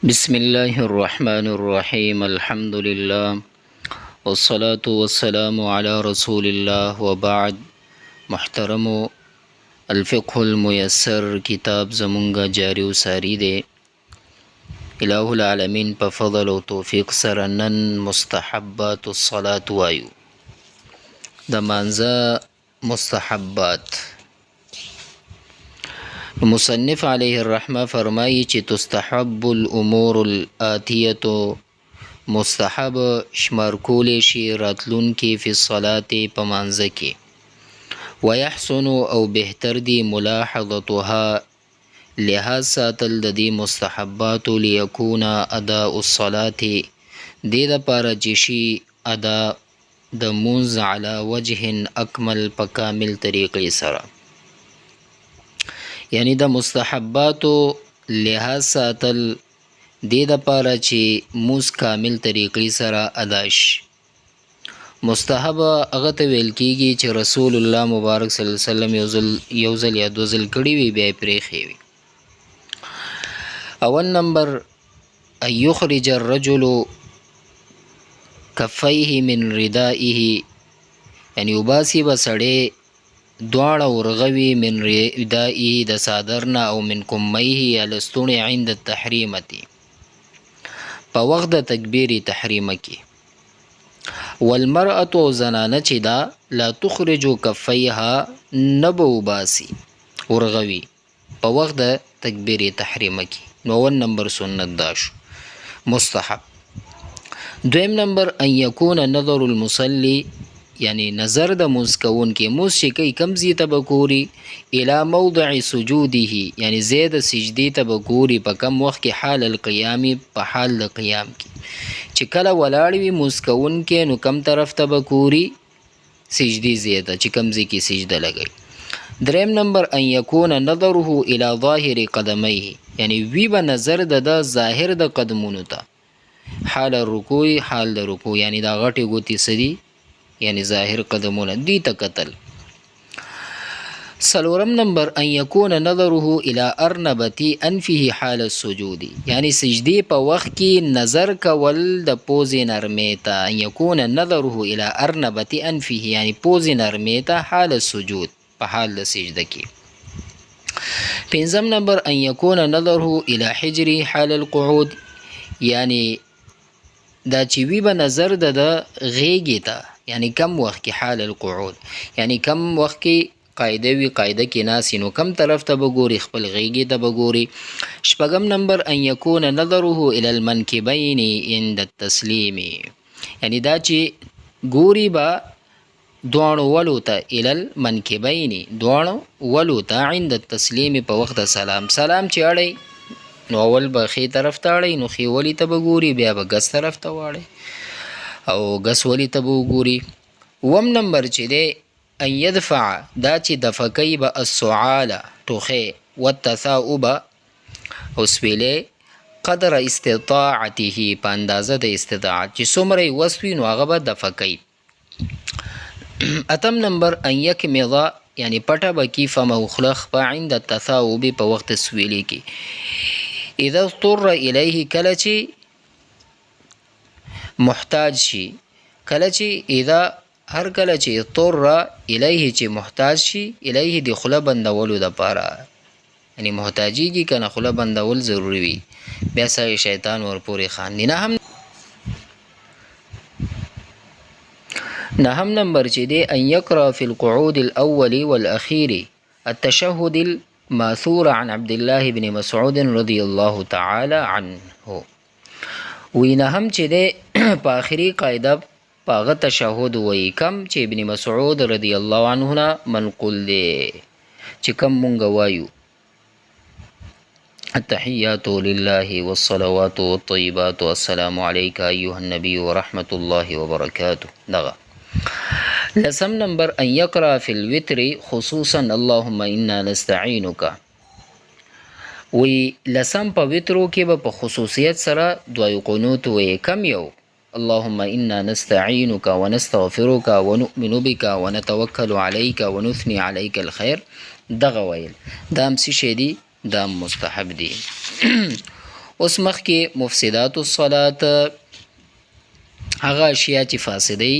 بسم الله الرحمن الرحيم، الحمد لله والصلاة والسلام على رسول الله، وبعد. محترم، الفقه الميسر کتاب زمونږه جاری او ساری دی. الہ العالمین په فضل او توفیق سره نن مستحبات الصلاة وایو، د مانځه مستحبات. مصنف علیه الرحمه فرمایي چې تستحب الامور الاتیه، مستحب شمار کولی شي راتلونکي، فی الصلاة په مانځه کې، ويحسن او بهتر دي، ملاحظتها لحاظ ساتل د دې مستحباتو، لیکون اداء الصلاة دې دپاره چې شي ادا د مونځ، علی وجه اکمل په کامل طریقې سره. یعنی د مستحباتو لحاظ ساتل دې دپاره چې مونځ کامل طریقې سره ادا شي. مستحب هغه ته ویل کیږي چې رسول الله مبارک صلی الله علیه وسلم یو ځل یا دو ځل کړي وي، بیا یې پرېښی وي. اول نمبر، ان یخرج الرجل کفیه من ردائه، یعنی وباسي به سړی دواړه ورغوي، من ردائه د څادر نه، او من کمیه یا لستوڼې، عند التحریمة په وخت د تکبیر تحریمه کې. والمرأة او زنانه چې دا، لا تخرج کفیها نه به وباسي ورغوي په وخت د تکبیر تحریمه کې. نو اول نمبر سنت دا شو، مستحب. دویم نمبر، ان یکون نظر المصلی، یعنی نظر د مونځ کوونکي، مونځ چې کوي کوم ځای ته به ګوري، الی موضع سجوده، یعنی ځای د سجدې ته به ګوري. په کم وخت کې؟ حال القیام په حال د قیام کې. چې کله ولاړ وي مونځ کوونکی نو کم طرف ته به ګوري؟ سجدې ځای ته، چې کم ځای کې سجده لګوي. دریم نمبر، ان یکون نظره الی ظاهر قدمیه، یعنی وی به نظر د ده ظاهر د قدمونو ته، حال الرکوع حال د رکوع، یعنی دا غټې ګوتې څه دي، یعنی ظاهر قدمونه دوی ته کتل. څلورم نمبر، ان یکون نظره الی ارنبة انفه حال السجود، یعنی سجدې په وخت کې نظر کول د پوزې نرمې ته. ان یکون نظره الی ارنبة انفه، یعنی پوزې نرمې ته، حال السجود په حال د سجده کې. پنځم نمبر، ان یکون نظره الی حجره حال القعود، یعنی دا چې وی به نظر د ده غېږې ته، یعنی کم وخت کې؟ حال القعود، یعنی کم وخت کې قاعده وي، قاعده کې ناست نو کم طرف ته به ګوري؟ خپل غېږې ته به ګوري. شپږم نمبر، ان یکون نظره الی المنکبین عند التسلیم، یعنی دا چې ګوري به دواړو ولو ته، الی المنکبین دواړو ولو ته، عند التسلیم په وخت سلام. سلام چې اړي نو اول به ښي طرف ته اړي نو ښي ولي ته به ګوري، بیا به ګس طرف ته واړي او ګس ولي ته به وګوري. اووم نمبر چې دی، ان يدفع دا چې دفع کوي به، السعال ټوخی، والتثاؤب او سویلی، قدر استطاعته په اندازه د استطاعت، چې څومره یې وس وي نو هغه به دفع کوي. اتم نمبر، ان یکمض یعنی پټه به کی، فمه خوله خپه، عند التثاؤب په وخت سویلی کې، اذا اضطر الیه کله چې محتاج شي، کله چې، اذا هر کله چې، اضطر الیه چې محتاج شي، الیه د خوله بندولو دپاره، یعنی محتاجیږي کنه، خوله بندول ضروري وي، بیا سړی شیطان ورپورې خاندي. نهم نمبر چې دی، ان یقرأ فی القعود الاول والاخیر التشهد الماثور عن عبد الله بن مسعود رضی الله تعالی عنه. وی نهم چې دی، په آخري قاعده په هغه تشهد وایي کم چې ابن مسعود رضی الله عنه نه منقول دی، چې کم مونږ وایو، التحيات لله والصلوات والطيبات، السلام عليك أيها النبي ورحمة الله وبركاته. دغه. لسم نمبر، أن يقرأ في الوتر خصوصا اللهم إنا نستعينك. وی لسم، په وترو کې به په خصوصیت سره دعای قنوت وی. کم یو؟ اللهم إنا نستعينك ونستغفرك ونؤمن بك ونتوكل عليك ونثني عليك الخير. دغه ویل دا هم څه شی دی؟ دا مستحب دی. اوس مخکې مفسدات الصلات، هغه اشیاء چې فاسدی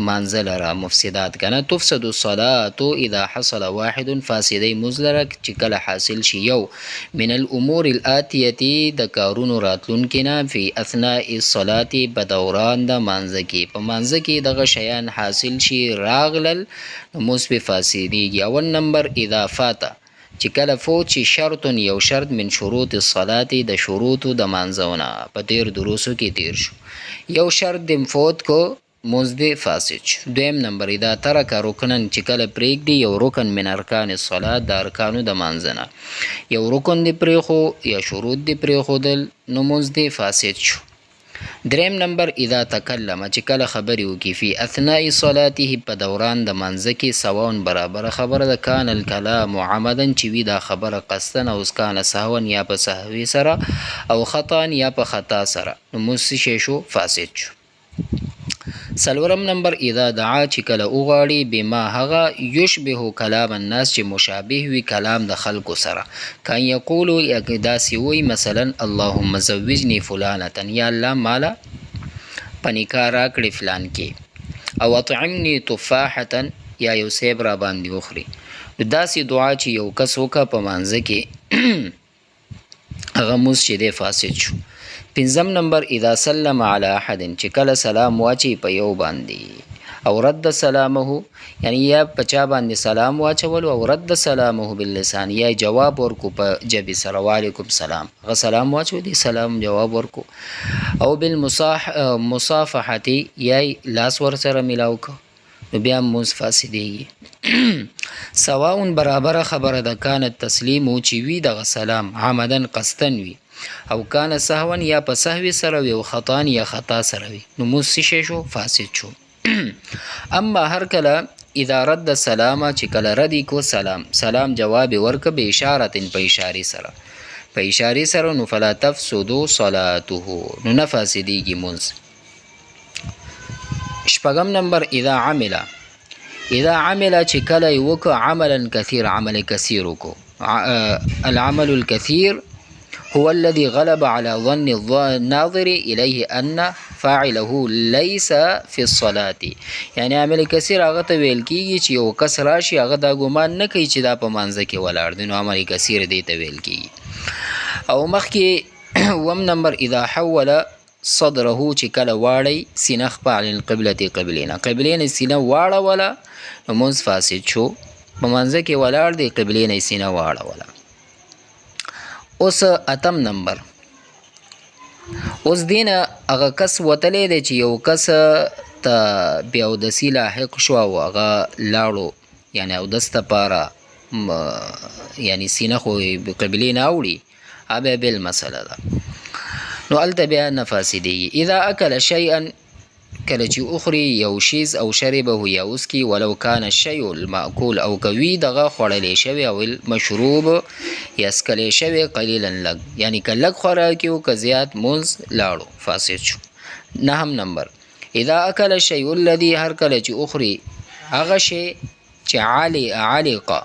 مانځه لره مفسدات کنه. تفسد الصلاة اذا حصل واحد، فاسدی مونځ لره چې کله حاصل شي یو من الامور الاتیه د کارونو راتلونکي نه، فی اثناء الصلاة په دوران د مانځه کې، په مانځه کې دغه شیان حاصل شي راغلل نو مونځ پې فاسدیږي. اول نمبر اذا فات، چې کله فوت شي شرط یو شرط من شروط الصلاة د شروطو د مانځونه، په تیر دروسو کې تیر شو، یو شرط دې فوت کو مونځ دې فاسد شو. دویم نمبر اذا ترک رکنا، چې کله پرېږدي یو رکن من ارکان الصلاة د ارکانو د مانځه نه، یو رکن دې پرېښو یا شروط دې پرېښودل نو مونځ دې فاسد شو. دریم نمبر اذا تکلم، چې کله خبرې وکړي فی اثناء صلاته په دوران د مانځه کې، سواء برابره خبره ده، کان الکلام عمدا چې وي دا خبره قصدا او کان سهوا یا په سهوې سره او خطا یا په خطا سره، نو مونځ څه شی شو؟ فاسد شو. څلورم نمبر اذا دعا، چې کله وغواړي بما هغه یشبه کلام الناس چې مشابه وي کلام د خلکو سره، کان یقولو یا داسې وایي مثلا اللهم زوجني فلانة، یا الله ماله په نکاح راکړې فلان کې، او اطعمني تفاحة یا یو سیب را باندې وخوري. نو داسې دعا چې یو کس وکړه په مانځه کې هغه موز چې دی فاسد شو. پنځم نمبر اذا سلم علی احد، چې کله سلام واچي په یو باندې او رد سلامه، یعنی یا په چا باندې سلام واچولو او رد سلامه باللسان، یا جواب ورکو په جبې سره وعلیکم سلام، هغه سلام واچو دی سلام جواب ورکو، او بالمصاح مصافحه یا لاس ور سره ملاو کو، نو بیا مونځ فاسدېږي. سواء برابره خبره ده، کان التسلیم چې وي دغه سلام عمدا قصدا وي، او کان سهوا یا په سهوې سره وي، او خطا یا خطا سره وي، نو مونځ څه شی شو؟ فاسد شو. اما هر کله اذا رد السلام، چې کله رد کو سلام، سلام جواب ورک به اشاره په اشارې سره، په اشارې سره، نو فلا تفسدو صلاته، نو نه فاسدېږي مونځ. شپږم نمبر اذا عمل، اذا عمل چې کله یې وکړه عملا کثیر، عمل کثیر وکړو. العمل الكثير هو الذي غلب على ظن الناظر إليه أن فاعله ليس في الصلاة، یعنی عمل کثیر هغه ته ویل کیږي چې یو کس راشي هغه دا ګمان نه کوي چې دا په مانځه کې ولاړ دی، نو عمل کثیر دی ته ویل کیږي. او مخکې وم نمبر اذا حول صدره، چې کله واړی سینه خپل عن القبلة قبلې نه، قبلې نه سینه واړوله نو مونځ فاسد شو. په مانځه کې ولاړ دی قبلې نه سینه واړوله. اوس اتم نمبر، اوس دینه هغه کس وتلی دی چې یو کس ته بې اودسي لاحق شو او هغه لاړو، یعنې اودس دپاره یعنی سینه خو قبلې نه اوړي، هغه بیا بل مسله ده، نو هلته بیا نه فاسدېږي. اذا اکل شیئا، کله چې وخوري یو شیز، او شربه یا وڅکي، ولو کان الشیء المأکول، او که وي دغه خوړلی شوی او المشروب یا څکلی شوی قلیلا لږ، یعنی که لږ خوراک یې که زیات مونځ لاړو فاسد شو. نهم نمبر اذا اکل الشیء الذي، هر کله چې وخوري هغه شی چې علی علقه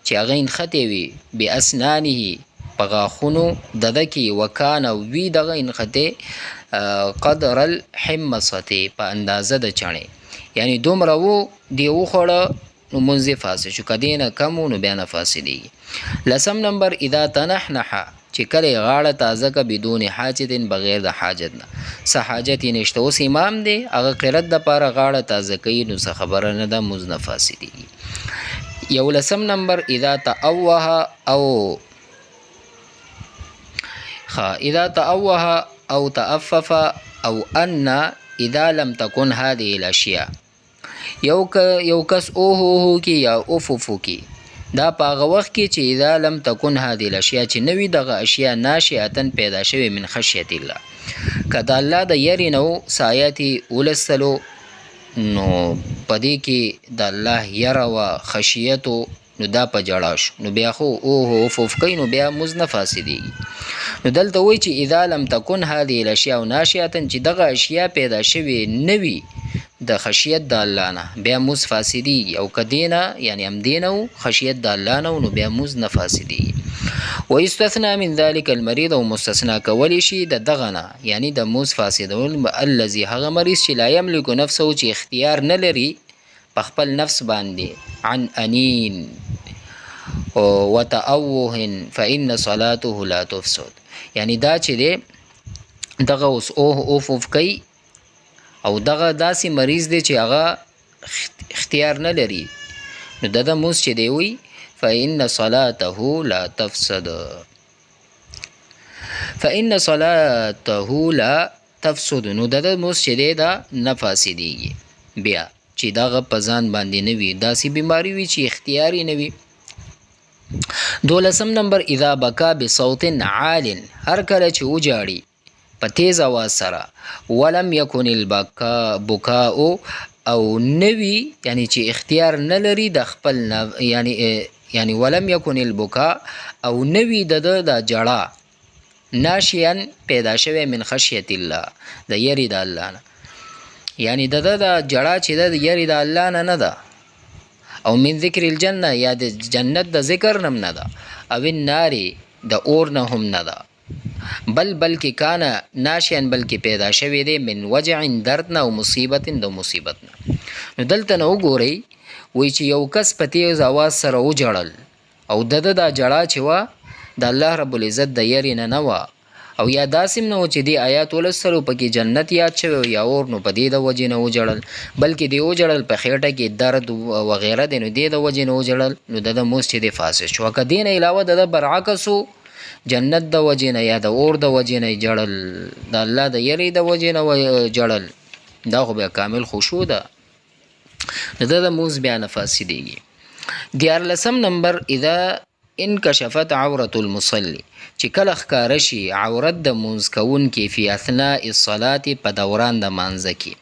چې هغه نښتی وي باسنانه په غاښونو دده کې، وکانه وي دغه نښتی قدر الحمصة په اندازه د چڼې، یعنی دومره وو دی وخوړه نو مونځ یې فاسد شو، که دې نه کم و نو بیا نه فاسدېږي. لسم نمبر اذا تنحنح، چې کله یې غاړه تازه که بدون حاجت بغیر د حاجت نه، څه حاجت یې نشته، اوس امام دی هغه قرت دپاره غاړه تازه کوي نو څه خبره نه ده، مونځ نه فاسدېږي. یو لسم نمبر اذا تأوه او اذا تأوه او تأفف او ان اذا لم تكن هذه الاشیاء، یو کس اوه اوه کی یا اوف اوف کی، دا په هغه وخت کې چې اذا لم تكن هذه الاشیاء چې نه وي دغه اشیاء ناشئة پیدا شوې من خشیت الله، که د الله د یرې نه و څه آیات یې ولوستلو نو په دې کې د الله یره وه خشیت و، نو دا په جړا شو، نو بیا خو اوه اوف اوف کوي نو بیا مونځ نه فاسدېږي. نو دلته وایي چې اذا لم تكن هذه الاشیاء ناشئة، چې دغه اشیاء پیدا شوې نه وي د خشیت د الله نه بیا موز فاسدیږي، او که دینه یعنی هم دینه و خشیت د الله نه نو بیا موز نه فاسدیږي. ويستثنى من ذلك المريض، او مستثنا کولی شي د دغه نه یعنی د موز فاسدول الذي هغه مریض چې لا یملک نفسه چې اختیار نه لري په خپل نفس باندې عن انین وتأوه فإن صلاته لا تفسد. یعنی دا چې دی دغه اوس اوه اوف اوف کوي او دغه داسې مریض دی چې هغه اختیار نه لري، نو دده موز چې دی وي فإن صلاته لا تفسد، فإن صلاته لا تفسد، نو دده موز چې دی دا نه فاسدېږي. بیا چې دغه په ځان باندې نه وي، داسې بیماری وي چې اختیار یې نه وي. دولسم نمبر اذا بکا بصوت عال، هر کله چې وجاړي په تیز اواز سره، ولم یکن البکاء بکاء او نوی یعنی چې اختیار نه لري د خپل یعنی ولم یکن البکاء او نوی د د جړا ناشیان پیدا شوی من خشیت الله د یری د الله نه، یعنی د د جړا چې د یری د الله نه نه ده، او من ذکر الجنه یا د جنت د ذکر نم نه ده، او النار د اور نه هم نه ده، بل بلکې کان ناشیان بلکې پیدا شوی دی من وجع درد نه او مصیبت د مصیبت نه. نو دلته نه وګورئ وایي چې یو کس په تیز اواز سره وژړل او د ده دا ژړا چې وه د الله رب العزت د یرې نه نه وه، او یا داسې هم نه وه چې دې آیات ولوستلو پکې جنت یاد شوی او یا اور، نو په دې د وجې نه وژړل، بلکې دې وژړل په خېټه کې درد وغیره دی، نو دې د وجې نه وژړل، نو د ده موز چې دی فاسد شو. که دې نه علاوه د ده برعکس جنت د وجې نه یا د اور د وجې نه ژړل، د الله د یرې د وجې نه ژړل، دا خو بیا کامل خشوع ده، نو د ده موز بیا نه فاسدېږي. دیارلسم نمبر اذا انکشفت عورت المصلي، چې کله ښکاره شي عورت د مونځ کوونکي فی اثناء الصلاة په دوران د مانځه کې،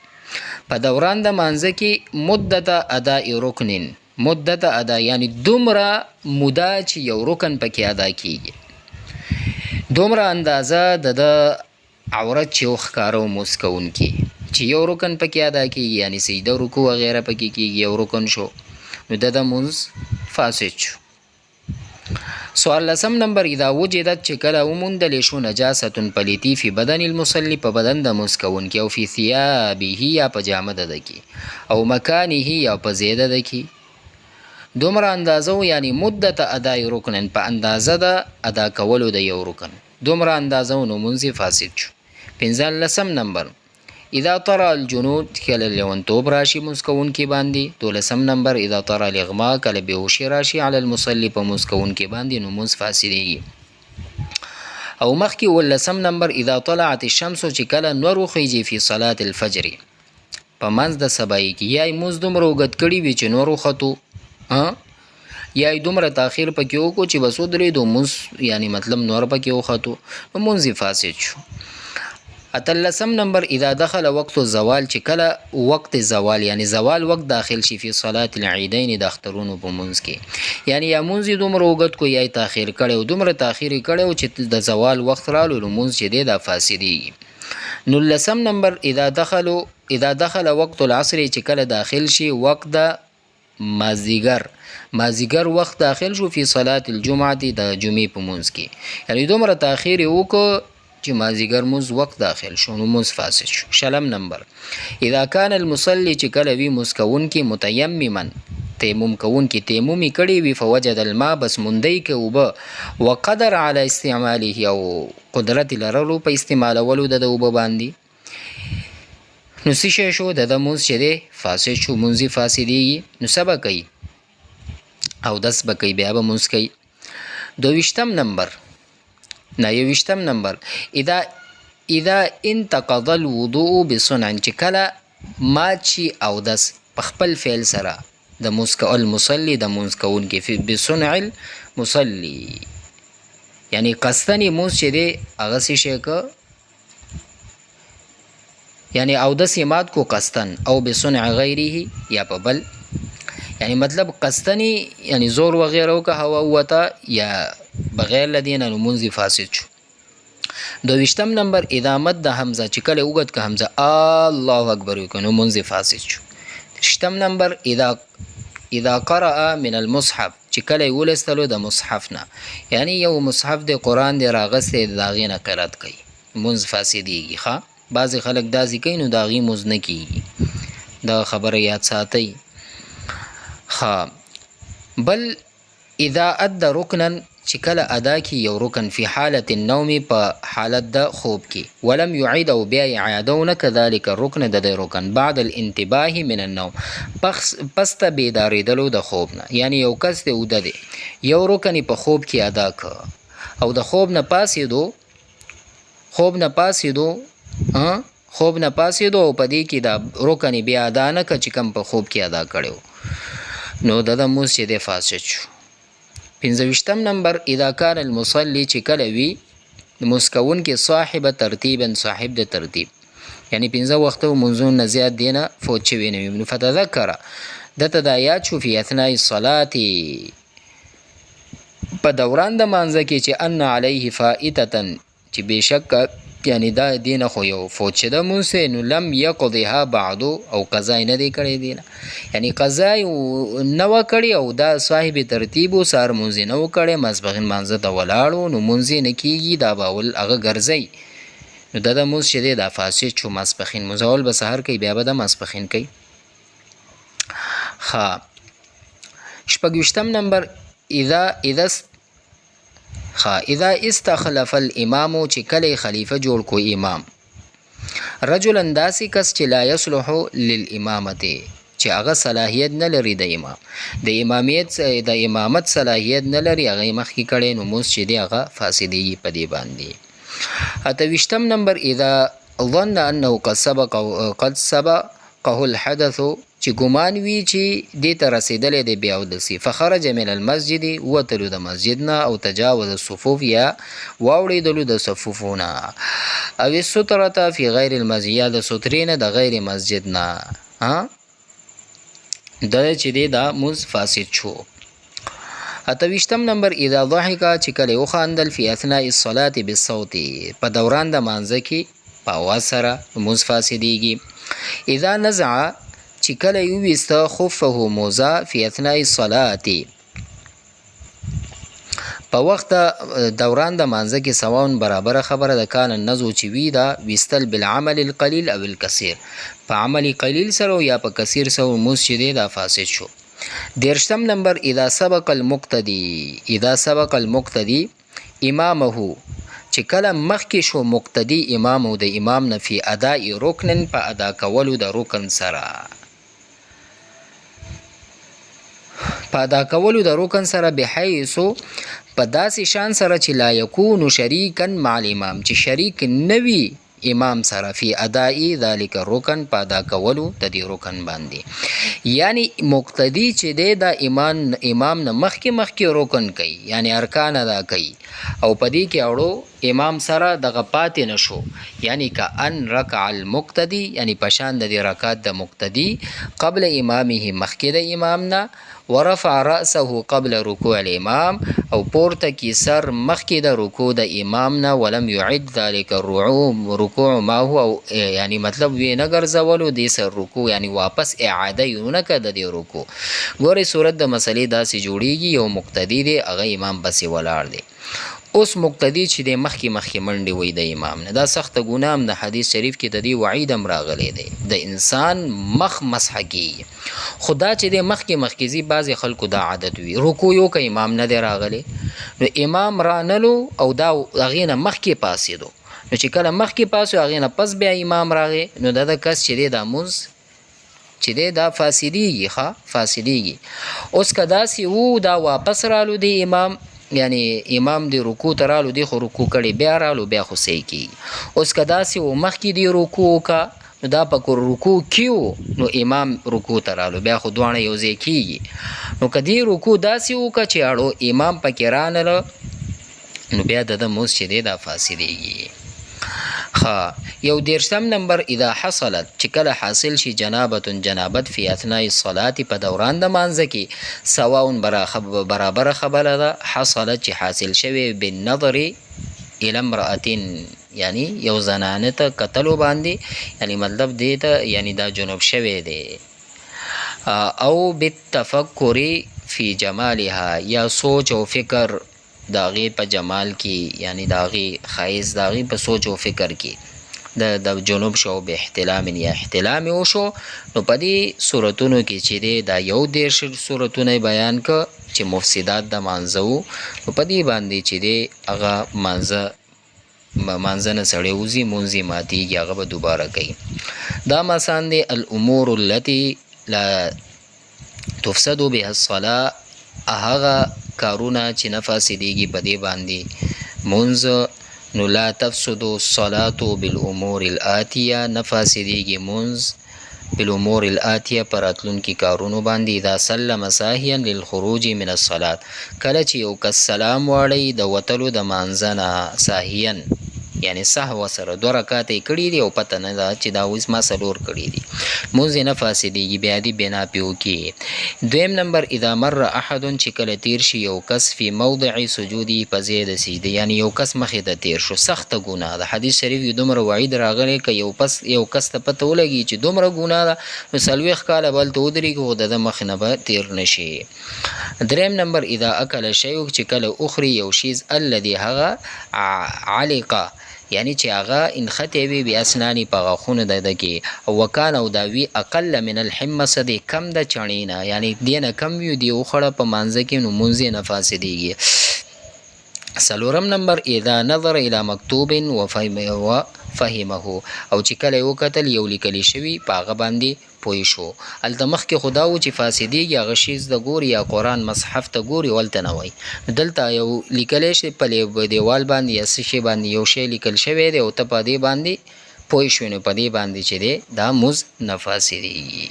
په دوران د مانځه کې مدت اداء رکن، مدت ادا یعنی دومره موده چې یو رکن پکې ادا کیږي، دومره اندازه د ده عورت چې وښکاره و مونځ کوونکي چې یو رکن پکې ادا کیږي، یعنی سجده رکوع وغیره پکې کیږي، یو رکن شو، نو د ده مونځ فاسد شو. څوارلسم نمبر اذا وجدت چې کله وموندل شو نجاست پلیتی فی بدن المصلي په بدن د مونځ کوونکي او فی ثیابه یا په جامه د ده کې او مکانه یا په ځای د ده کې، دومره اندازه و یعنی مدت ادای رکنن په اندازه د ادا کولو د یو رکن دومره اندازه و، نو مونځ یې فاسد شو. پنځلسم نمبر اذا طرأ الجنود کله لیونتوب راشي مونځ کوونکي باندې. دولسم نمبر اذا طرأ الاغماء کله بېهوشي راشي علی المصلي په مونځ کوونکي باندې، نو مونځ فاسدېږي. او مخکې ولسم نمبر اذا طلعت الشمس چې کله نور وخیږي فی صلاة الفجر په منځ د سبایي کې، یا یې مونځ دومره اوږد کړي وي چې نور وختو، یا یې دومره تاخیر پکې وکړو چې بس ودرېدو مونځ یعنی مطلب نور پکې وختو، نو مونځ یې فاسد شو. اتلسم نمبر اذا دخل وقت الزوال چې کله وقت زوال یعنی زوال وقت داخل شي فی صلاة العیدین د اخترونو په مونځ کې، یعنی یا مونځ یې دومره اوږد کو یا یې تاخیر کړی او دومره تاخیر یې کړی و چې د زوال وخت رالو، نو مونځ چې دی دا فاسدېږي. نولسم نمبر اذا دخل وقت العصر چې کله داخل شي وقت د مازیګر، مازیګر وخت داخل شو فی صلاة الجمعة د جمعې په مونځ کې، یعنی دومره تاخیر یې وکړو چې مازیګر مونځ وخت داخل شو، نو مونځ فاسد شو. شلم نمبر اذا کان المصلي چې کله وي مونځ کوونکی متیمما تیمم کوونکی، تیمم یې کړی وي، فوجد الماء بس موندی که اوبه، وقدر علی استعماله او قدرت یې لرلو په استعمالولو د ده اوبه باندې، نو څه شی شو؟ د ده مونځ چې دی فاسد شو، مونځ یې فاسدېږي. نو څه به کوي؟ اودس به کوي، بیا به مونځ کوي. دویشتم نمبر نه یوویشتم نمبر اذا انتقض الوضوء بصنع چې کله مات شي اودس په خپل فعل سره د المصلي د مونځ کوونکي بصنع المصلي، یعنی قصداً یې مونځ چې دی هغه څه شی که یعنی اودس یې مات کو قصداً او بصنع غیره یا په بل، یعنی مطلب قصداً یعنی زور وغیره وکړه هوا ووته یا بغیر له دې نه، نو مونځ یې فاسد شو. دویشتم نمبر، اذا مد حمزه، چې کله اوږد که حمزه، الله اکبر وکړو، نو مونځ فاسد شو. شتم نمبر، اذا قرأ من المصحف، چې کله یې ولوستلو د مصحف نه، یعنی یو مصحف د قرآن دی راغستی، د هغې نه قرات کوي، مونځ فاسدېږي. ښه، بعضې خلک داسې کوي، نو د هغې مونځ نه کېږي، دا خبره یاد ساتئ. ښه، بل اذا ادى رکنا، چې کله ادا کی یو رکن، فی حالت النوم، په حالت د خوب کې، ولم يعيد، او بیا اعاده ونه کذالک الرکن، د دې رکن، بعد الانتباه من النوم، پس ته بیداریدلو د خوب نه. یعنی یو کس دی اوده دی، یو رکن په خوب کې ادا ک او د خوب نه پاسېدو، خوب نه پاسېدو او په دې کې دا رکن بیا ادا نه که چې کوم په خوب کې ادا کړو، نو د ده مونځ چې دی فاسد شو. 25 نمبر، اذا کان المصلي، چې کله وي لمونځ کوونکی، صاحب ترتیبا، صاحب د ترتیب، یعنی پنځه وخته لمونځونو نه زیات دی نه فوت شوی نه وي، نو فتذکر، ده ته دا یاد شو، فی اثناء الصلاة، په دوران د مانځه کې، چې ان علیه فائتة، چې بېشکه یعنی دا دینه خو یو فوت شده مونځ دی، نو لم یقضها بعد، او قضا یې نه دی کړی دینه، یعنی قضا یې نه وه کړې او دا صاحب ترتیب و، سهار مونځ یې نه و کړی، ماسپښین مانځه ته ولاړو، نو مونځ یې نه کېږي، دا به اول هغه ګرځوي، نو د ده مونځ چې دی دا فاسد شو. ماسپښین مونځ اول به سهار کوي، بیا به د ماسپښین کوي. ښه، 26 نمبر، اذا ښه، اذا استخلف الامام، چې کله یې خلیفه جوړ کو امام، رجلا، داسې کس چې لا یصلح للامامت، چې هغه صلاحیت نه لري د امام د امامیت د امامت صلاحیت نه لري، هغه یې مخکې کړی، نو مونځ چې دی هغه فاسدېږي په دې باندې. 28 نمبر، اذا ظن انه قد سبقه الحدث، چې ګمان وي چې دې ته رسېدلی دی بې اودسي، فخرج من المسجد، ووتلو د مسجد نه، او تجاوز الصفوف، یا واوړېدلو د صفوفو نه، او السترة فی غیر المسجد، یا د سترې نه د غیر مسجد نه، ها د چې دی دا مونځ فاسد شو. 28 نمبر، اذا ضحک، چې کله وخاندل، فی اثناء الصلاة بالصوت، په دوران د مانځه کې په اواز سره، لمونځ فاسدېږي. اذا نزع، چې کله یې وویسته، خفه، موزه، فی اثناء الصلاة، په وخت دوران د مانځه کې، سواء، برابره خبره ده، کان النزع، چې وي دا ویستل، بالعمل القلیل او الکثیر، په عمل قلیل سره یا په کثیر سره، لمونځ چې دی دا فاسد شو. 30 نمبر، اذا سبق المقتدي امامه، چې کله مخکې شو مقتدي امام او د امام نه، فی اداء رکن، په ادا کولو د رکن سره، بحیث، په داسې شان سره چې لا یکون شریکا مع الامام، چې شریک نه وي امام سره، فی اداء ذلک الرکن، په ادا کولو د دې رکن باندې. یعنی مقتدی چې دی دا امام نه مخکې مخکې رکن کوي، یعنی ارکان ادا کوي، او په دې کې اړو امام سره دغه پاتې نشو، یعنی کأن رکع المقتدی، یعنی پشان د دې رکعت د مقتدی، قبل امامه، مخکې د امام نه، ورفع رأسه قبل رکوع الامام، او پورته کی سر مخکې د رکوع د امام نه، ولم يعد ذلك الركوع ما هو، او یعنی مطلب وی نه ګرځولو دې سر رکوع، یعنی واپس اعاده یې نه کړه د دې رکوع. ګورې، صورت د مسلې داسې جوړیږي، یو مقتدی دی، هغه امام پسې ولاړ دی. اوس مقتدی چې دی مخکې مخکې منډې وایي د امام نه، دا سخته ګناه هم د حدیث شریف کې د دې وعید هم راغلی دی، د انسان مخ مسح کیږي. خو دا چې دی مخکې مخکې ځي، بعضې خلکو دا عادت وي، رکوع یې وکړه، امام نه دی راغلی، نو امام رانلو او دا هغې نه مخکې پاڅېدو، نو چې کله مخکې پاڅو، هغې نه پس بیا امام راغی، نو د ده کس چې دی دا مونځ چې دی دا فاسدیږي. ښه، فاسدیږي. اوس که داسې وو، دا واپس رالو دی امام، یعنی امام دی رکوع ته رالو دی، خو رکوع کړي بیا رالو، بیا خو صحیح کیږي. اوس که داسې وو، مخکې دی رکوع وکړه، نو دا په رکوع کې وو، نو امام رکوع ته رالو، بیا خو دواړه یو ځای کیږي. نو که دی رکوع داسې وکړه چې اړو امام پکې رانله، نو بیا د ده مونځ چې دی دا فاسدیږي. ښه، 31 نمبر، اذا حصلت، چې کله حاصل شي، جنابة، جنابت، فی اثناء الصلاة، په دوران د مانځه کې، سواء، برابره خبره ده، حصلت، چې حاصل شوی، بالنظر الى امرأة. یعنی یو زنانه ته کتلو باندې، یعنی مطلب دی ته یعنی دا جنوب شوی دی، او بالتفکر فی جمالها، یا سوچ او فکر د هغې په جمال کې، یعنی د هغې ښایست د هغې په سوچ او فکر کې د جنوب شو، به احتلام یا احتلام وشو. نو په دې صورتونو کې چې دی دا 31 صورتونه بیان ک چې مفسدات د مانځه وو، نو په دې باندې چې دی هغه مانځه نه سړی وځي، مونځ یې ماتېږي، هغه به دوباره کوي. دا مثلا دی الامور التي لا تفسد بها الصلاة، هغه کارونه چې نه فاسدېږي په دې باندې مونځ. نو لا تفسد الصلاة بالامور الآتیه، نه فاسدېږي مونځ بالامور الآتیه پر راتلونکي کارونو باندې. اذا سلم ساهیا للخروج من الصلاة، کله چې یو کس سلام واړوي د وتلو د مانځه نه، ساهیا یعنی سهو سره دوه رکعاته یې کړي دي او پته نه ده چې دا اوس ما څلور کړي دي، مونځ یې نه فاسدېږي، بیا دې بنا پې وکړي. دویم نمبر اذا مر احد، چې کله تیر شي یو کس فی موضع سجودی په ځای د سجدې، یعنی یو کس مخې ته تیر شو، سخته ګناه ده. حدیث شریف یې دومره وعید راغلی که یو پس یو کس ته پته ولګي چې دومره ګناه ده نو 40 کاله به هلته ودرېږي خو د ده مخې نه به تیر نه شي. دریم نمبر اذا اکل شیء، چې کله اخري یو شیز الذي هغه علقه، یعنی چې هغه انختی وي بیا اسناني په غاښونو د ده کې، او وکان او دا وي اقل من الحمص دی کم د چڼې نه، یعنی دې نه کم وي دی وخوړه په مانځه کې نو مونځ یې نه فاسدېږي. څلورم نمبر اذا نظر الى مکتوب وفهمه، او چې کله یې وکتل یو لیکل شوي په هغه باندې پوه شو. هلته مخکې خو دا و چې فاسدېږي هغه شیز ته ګوري یا قرآن مصحف ته ګوري او هلته نه وایي. دلته یو لیکلی شي په دیوال باندې یا څه شي باندې یو شی لیکل شوی دی او ته په دې باندې پوه شوې، نو په دې باندې چې دی دا مز نه فاسدېږي.